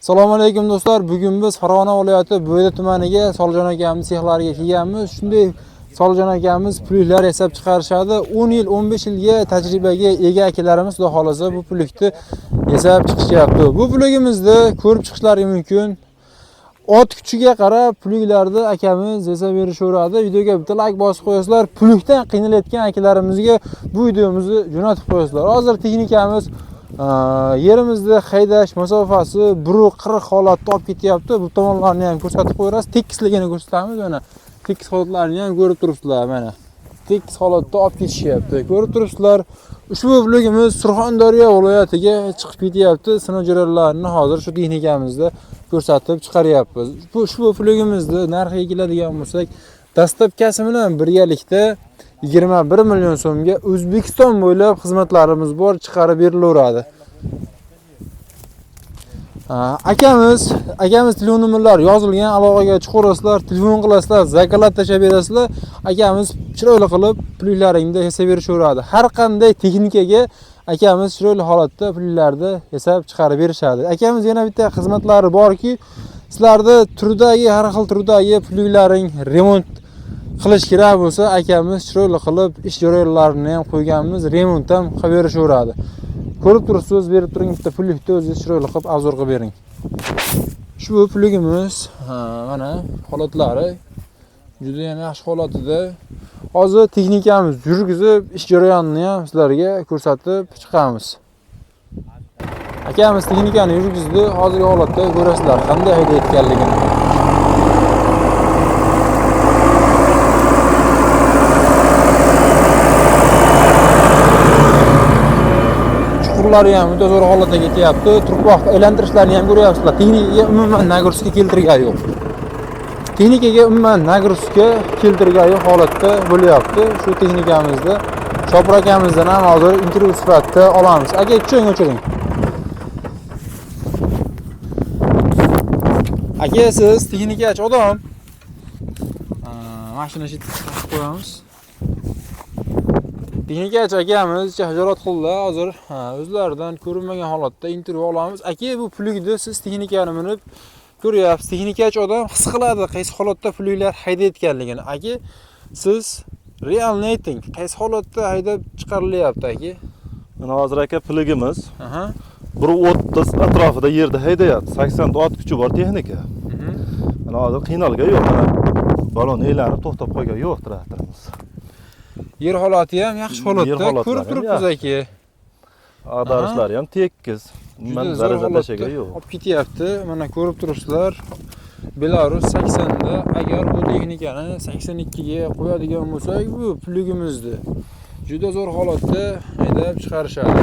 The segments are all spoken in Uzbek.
Assalomu alaykum do'stlar. Bugun biz Farg'ona viloyati Bo'yda tumaniga Solijon akamiz sexlariga kelganmiz. Shunday Solijon akamiz pulliklar yasab chiqarishadi. 10 yil, 15 yilga tajribaga ega akalarimiz xudo xolasa bu pullikni yasab chiqishyapti. Bu pulligimizni ko'rib chiqishlari mumkin. Ot kuchiga qarab pulliklarni akamiz yasab berishaveradi. Videoga bitta like bosib qo'yasizlar. Pullikdan qiynalayotgan akalarimizga bu videomizni jo'natib qo'yasizlar. Hozir texnikamiz yerimizni haydash masofasi 1.40 holatda olib ketyapti. Bu tomonlarni ham ko'rsatib qo'yamiz. Tekisligini ko'rsatamiz mana. Tekis holatlarini ham ko'rib turibsizlar mana. Tekis holatda olib ketishyapti. Ko'rib turibsizlar. Ushbu vlogimiz Surxondaryo viloyatiga chiqib ketyapti. Sinov jarayonlarini hozir shu texnikamizda ko'rsatib chiqaryapmiz. Bu ushbu vlogimizni narxiga keladigan bo'lsak, dastlabkasi bilan birgalikda 21 million so'mga O'zbekiston bo'ylab xizmatlarimiz bor, chiqarib berilaveradi. Akamiz telefon nomerlari yozilgan, aloqaga chiqaverasizlar, telefon qilasizlar, zakalat tashlab berasizlar. Akamiz chiroyli qilib pullaringni yasab berishaveradi. Har qanday texnikaga akamiz chiroyli holatda pullarni yasab chiqarib berishadi. Akamiz yana bitta xizmatlari borki, sizlarni turdagi har xil turdagi pullaring remont qilish kerak bo'lsa, akamiz chiroyli qilib ish jarayonlarini ham qo'yganmiz, remont ham qilib berishaveradi. Ko'rib turibsiz, berib turing, bitta pullikni o'zingiz chiroyli qilib obzor qilib bering. Ushbu pulligimiz, mana holatlari juda ham yaxshi holatida. Hozir texnikamiz yurgizib, ish jarayonini ham sizlarga ko'rsatib chiqamiz. Akamiz texnikani yurgizdi, hozirgi holatda ko'rasizlar qanday haydayotganligini. Chuqurlari ham juda zo'r holatda ketyapti. Turpoq aylantirishlarini ham ko'ryapsizlar. Texnikaga umuman nagruzka keltirgani yo'q. Texnikaga umuman nagruzka keltirgani yo'q holatda bo'lyapti. Shu texnikamizda Shopir akamizdan ham hozir intervyu sifatida olamiz. Aka, tushing, o'chiring. Aka, siz texnikachi odam. Mashina shu yerga qo'yamiz. Texnikachi akamiz hijorat qildi. Hozir o'zlaridan ko'rinmagan holatda intervyu olamiz. Aka, bu pullikni siz texnikani minib ko'ryapsiz. Texnikachi odam his qiladi qaysi holatda pulliklar haydayotganligini. Aka, siz realni ayting, qaysi holatda haydab chiqarilyapti aka? Mana hozir aka pulligimiz 1.30 atrofida yerda haydayapti. 80 ta ot kuchi bor texnika. Mana hozir qiynalgan yo'q, mana balon aylanib to'xtab qolgan yo'q traktorimiz. Yer holati ham yaxshi holatda, ko'rib turibmiz aka. Ag'darishlari ham tekis. Juda zo'r holatda yo'q. Olib ketyapti. Mana ko'rib turibsizlar. Belarus 80 da agar bu texnikani 82 ga qo'yadigan bo'lsak, bu pulligimizni juda zo'r holatda haydab chiqarishadi.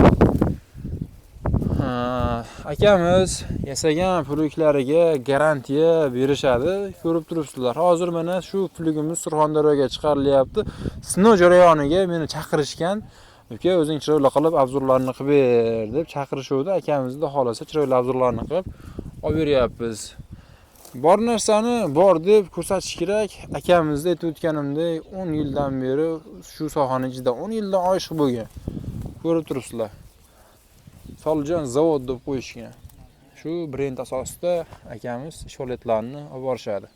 Akamiz yasagan pulliklariga garantiya berishadi. Ko'rib turibsizlar. Hozir mana shu pulligimiz Surxondaryoga chiqarilyapti. Sinov jarayoniga meni chaqirishgan. Uka, o'zing chiroyli qilib obzorlarni qilib ber deb chaqirishuvdi. Akamizni xolasa chiroyli obzorlarni qilib olib beryapmiz. Bor narsani bor deb ko'rsatish kerak. Akamizni aytib o'tganimdek, 10 yildan beri shu sohani ichida 10 yildan oshiq bo'lgan. Ko'rib turibsizlar. Solijon zavod deb qo'yishgan. Shu brend asosida akamiz ish faoliyatlarini olib borishadi.